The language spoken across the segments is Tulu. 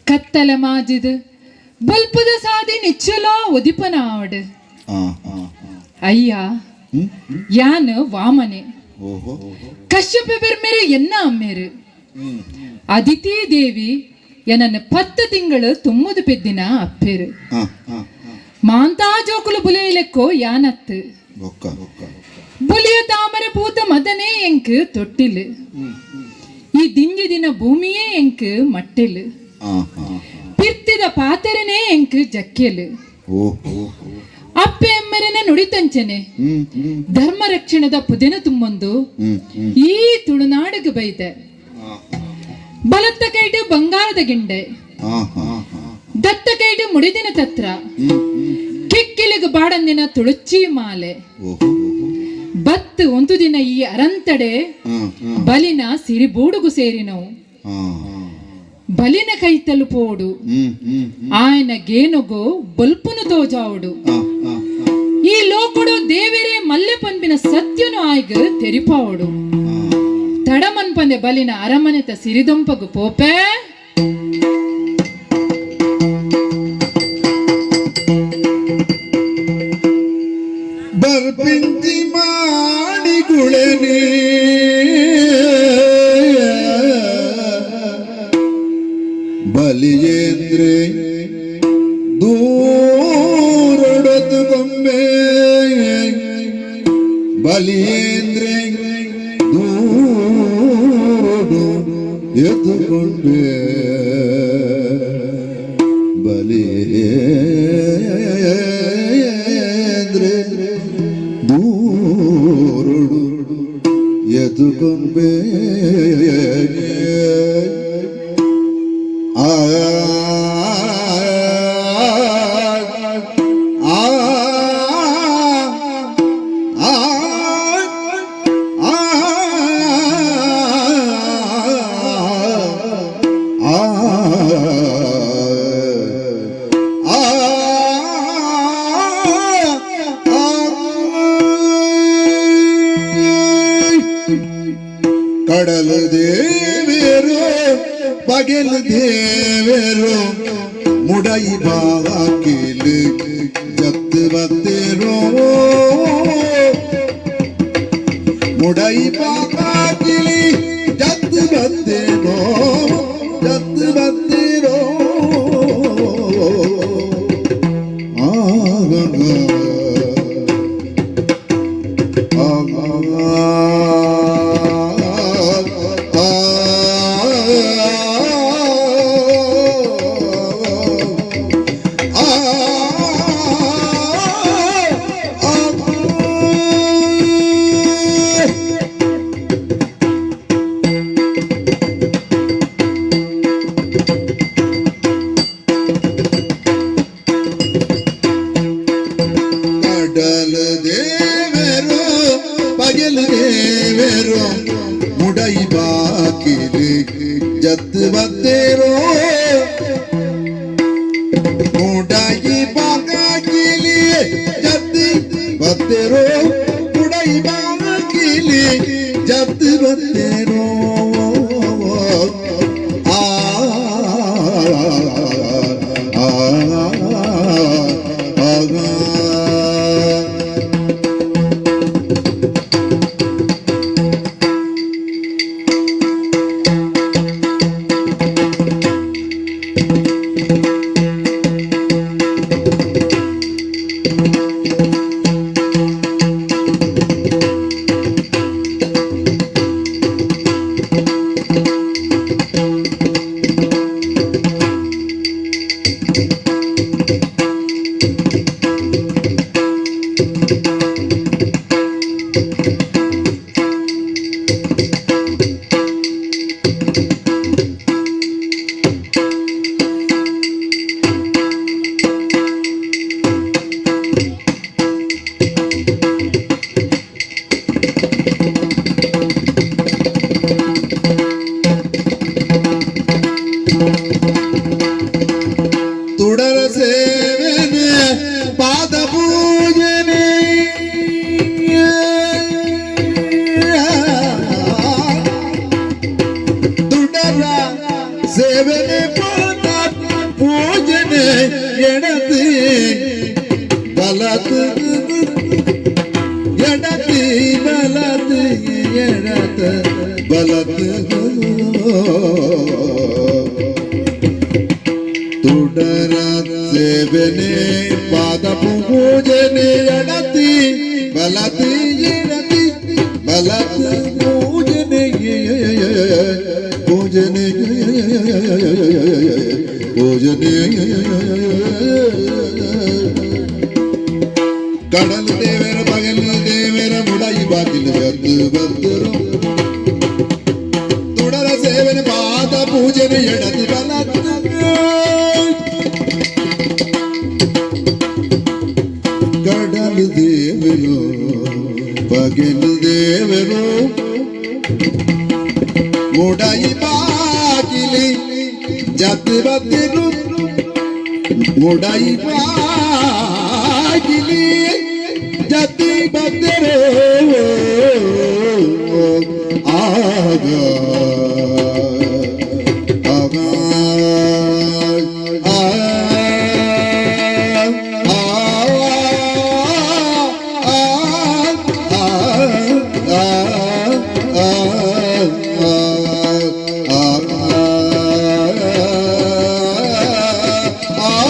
ಕತ್ತಲ ಮಾಜಿದ್ ಬಲ್ಪುದ ಸಾದಿ ನಿಚ್ಚಲೋ ಒದಿಪನ ಆವಡ್. ಆ ಆ ಅಯ್ಯ, ಯಾನ್ ವಾಮನೆ. ಓಹೋ. ಕಶ್ಯಪ ಬೆರ್ಮೆರು ಎನ್ನ ಅಮ್ಮೇರು. ಅದಿತಿ ದೇವಿ ಎನನ್ನು 10 ತಿಂಗಳು ತುಮ್ಮುದು ಪೆದ್ದಿನ ಅಪ್ಪೇರು. ಆ ಆ ಮಾಂತಾ ಜೋಕುಲು ಬುಲೆಯಲೆಕ್ಕೋ ಯಾನತ್ತು. ಬೊಕ್ಕ ಬುಲಿಯ ತಾಮರೆ ಪೂತ ಮದನೇ ಎಂಕ್ ತೊಟ್ಟಿಲು. ಈ ದಿಂಜಿ ದಿನ ಭೂಮಿಯೇ ಎಂಕ್ ಮಟ್ಟೆಲು. ಆ ಆ ಪಿರ್ತಿದ ಪಾತೆರನೇ ಎಂಕ್ ಜಕ್ಕೆಲು. ಓಹೋ. ಅಪ್ಪೆ ಅಮ್ಮೆರನ ನುಡಿತಂಚನೆ ಹ್ಮ್ ಹ್ಮ್ ಧರ್ಮ ರಕ್ಷಣದ ಪುದೆನ ತುಂಬೊಂದು ಹ್ಮ್ ಹ್ಮ್ ಈ ತುಳುನಾಡಿಗೆ ಬೈದೆ. ಬಲತ್ತ ಕೈಡು ಬಂಗಾರದ ಗಿಂಡೆ, ಆ ಆ ದತ್ತ ಕೈಡು ಮುಡಿದಿನ ತತ್ರ, ಹ್ಮ್ ಹ್ಮ್ ಕಿಕ್ಕಿಲಿಗೆ ಬಾಡಂದಿನ ತುಳುಚಿ ಮಾಲೆ. ಓಹೋ. ಬತ್ತು ಒಂದು ದಿನ ಈ ಅರಂತಡೆ ಆ ಆ ಬಲಿನ ಸಿರಿಬೂಡುಗು ಸೇರಿನವು. ಆ ಬಲಿನ ಕೈತಲು ಪೋಡು, ಹ್ಮ್ ಹ್ಮ್ ಆಯನ ಗೇನುಗು ಬೊಲ್ಪುನು ತೋಜಾವುಡು. ಆ ಆ ಈ ಲೋಕಡು ದೇವರೇ ಮಲ್ಲೆ ಪನ್ಪಿನ ಸತ್ಯನು ಆಯ್ಗ ತೆರಿಪಾವುಡು. ತಡಮನ್ಪಂದೆ ಬಲಿನ ಅರಮನೆತ ಸಿರಿದೊಂಪಗು ಪೋಪೆ. ಬರ್ಪಿಂತಿ ಮಾಡಿಗುಳೆನೆ ಬಲಿಯೇಂದ್ರೆ ದೂರೊಡತು ಗೊಂಬೆ, ಬಲಿಯೇಂದ್ರೆ ದೂರೊಡು ಎತ್ತುಕೊಂಡೆ, ಬಲಿಯೇಂದ್ರೆ ದೂರೊಡು ಎತ್ತುಕೊಂಬೆ. ಆ ಆ ಆ ಆ ಆ ಆ. ಕಡಲು ದೇವೇರು ಪಗೆಲು ದೇವೇರು ಮುಡೈ ಬಾಕಿಲು ಜತ್ತು ಬತ್ತೇರೋ, ಮುಡೈ ಬಾಕಿಲಿ ಜತ್ತು ಬತ್ತೇನೋ, ಜತ್ತು ಬತ್ತೀರೋ. ಆಗ ಕಡಲ ದೇವರು ಪಗಲು ದೇವರು ಮುಡೈ ಬಾಕಿಲು ಜತ್ತು ಬತ್ತೇರೋ, ಮುಡೈ ಬಾಕಿಲಿ ಜತ್ತು ಬತ್ತೇರೋ, ಮುಡೈ ಬಾಕಿಲಿ ಜತ್ತು ಬತ್ತೇರೋ. ಆ ಆ ಆ. ತುಡರ ಸೇವನೆ ಪಾದ ಪೂಜನೆ, ತುಡರ ಸೇವನೆ. ಪಾದ ಪೂಜನೆ ಎಡತಿ ಬಲತ್ ಎಡತಿ ಬಲತ್ ಎಡತ ಬಲತ್ ತುಡರ ಸೇವನೆ ಪಾದ ಪೂಜನೆ ಎಡತಿ ಬಲತಿ ಎಡತಿ ಬಲತ್ ಪೂಜನೆ ಪೂಜನೆ ಪೂಜನೆ. ಕಡಲು ದೇವರ ಪಗಲು ದೇವರ ಮುಡೈ ಬಾಗಿಲು ಬತ್ತು ಬತ್ತರು ತುಡರ ಸೇವನೆ ಪಾದ ಪೂಜನೆ ಎಡತಿ ಬಲತ್. ಕಡಲು ದೇವರು ಪಗಲು ದೇವರು ಮುಡೈ ಬಾಗಿಲಿ ಜತ್ ಬತ್ತಿರು ಮುಡೈ ಬಾಗಿಲಿ ಜತಿ ಬತ್ತರು ಆಗ ಆಗ ಆ ಆ ಆ ಆ ಆ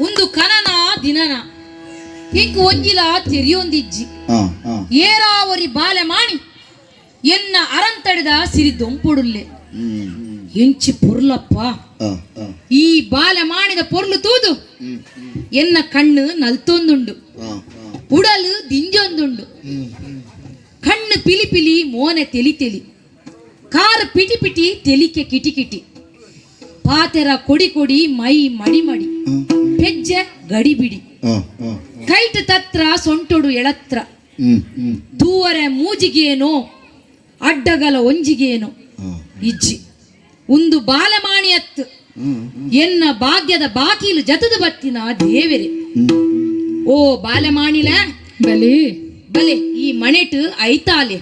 ಒಂದು ಕನನ ದಿನನ ಇಂಕ್ ಒಂಜಿಲ ತೆರಿಯೊಂದಿಜ್ಜಿ. ಏರಾವರಿ ಬಾಲೆ ಮಾಣಿ ಎನ್ನ ಅರಂತಡೆದ ಸಿರಿ ದೊಂಪೊಡುಲ್ಲೆ. ಎಂಚಿ ಪೊರ್ಲಪ್ಪ ಈ ಬಾಲೆ ಮಾಣಿದ ಪೊರ್ಲು ತೂದು ಎನ್ನ ಕಣ್ಣು ನಲ್ತೊಂದುಂಡು, ಉಡಲು ದಿಂಜೊಂದುಂಡು. ಕಣ್ಣು ಪಿಲಿ ಪಿಲಿ, ಮೋನೆ ತೆಲಿ ತೆಲಿ, ಕಾರು ಪಿಟಿ ಪಿಟಿ, ತೆಲಿಕೆ ಕಿಟಿ ಕಿಟಿ, ಪಾತೆರ ಕೊಡಿ ಕೊಡಿ, ಮೈ ಮಡಿ ಮಡಿ, ಪೆಜ್ಜೆ ಗಡಿ ಬಿಡಿ, ಕೈಟ್ ತತ್ರ ಸೊಂಟೊಡು ಎಳತ್ರ, ತೂವರೆ ಮೂಜಿಗೇನೋ ಅಡ್ಡಗಲ ಒಂಜಿಗೇನೋ ಇಜ್ಜಿ. ಉಂದು ಬಾಲಮಾಣಿಯತ್ತು ಎನ್ನ ಭಾಗ್ಯದ ಬಾಕಿಲು ಜತದ ಬತ್ತಿನ ದೇವೆರೆ. ಓ ಬಾಲಮಾಣಿಲ! ಬಲಿ. ಬಲೆ, ಈ ಮಣೆಟ್ ಐತಾಲೆ.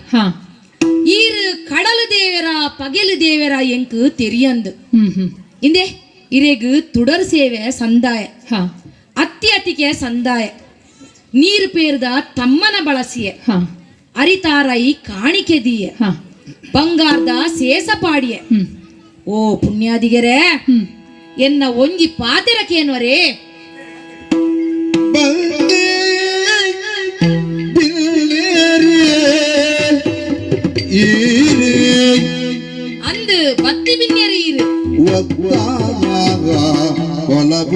ಈರು ಕಡಲು ದೇವರ ಪಗೆಲು ದೇವರ ಎಂಕ್ ತೆರಿಯಂದು. ಹ್ಮ್ ಹ್ಮ್ ಇಂದೆ ಇರೆಗ್ ತುಡರ್ ಸೇವೆ ಸಂದಾಯ, ಅತ್ತಿ ಅತಿಗೆ ಸಂದಾಯ, ನೀರು ಪೇರ್ದ ತಮ್ಮನ ಬಳಸಿಯೆ, ಅರಿತಾರೈ ಕಾಣಿಕೆ ದೀಯ, ಬಂಗಾರದ ಸೇಸಪಾಡಿಯ. ಓ ಪುಣ್ಯಾದಿಗೆರೆ, ಎನ್ನ ಒಂಜಿ ಪಾತೆರಕೇನ್ವರೇ. ಬಂದೇ ಬಿಲ್ಲೇರಿ ಈರೇ. ಅಂದು ಬತ್ತಿ ಬಿನ್ನೆರು ಈರು. ಒತ್ತಾಗ ಕೊಲಬು.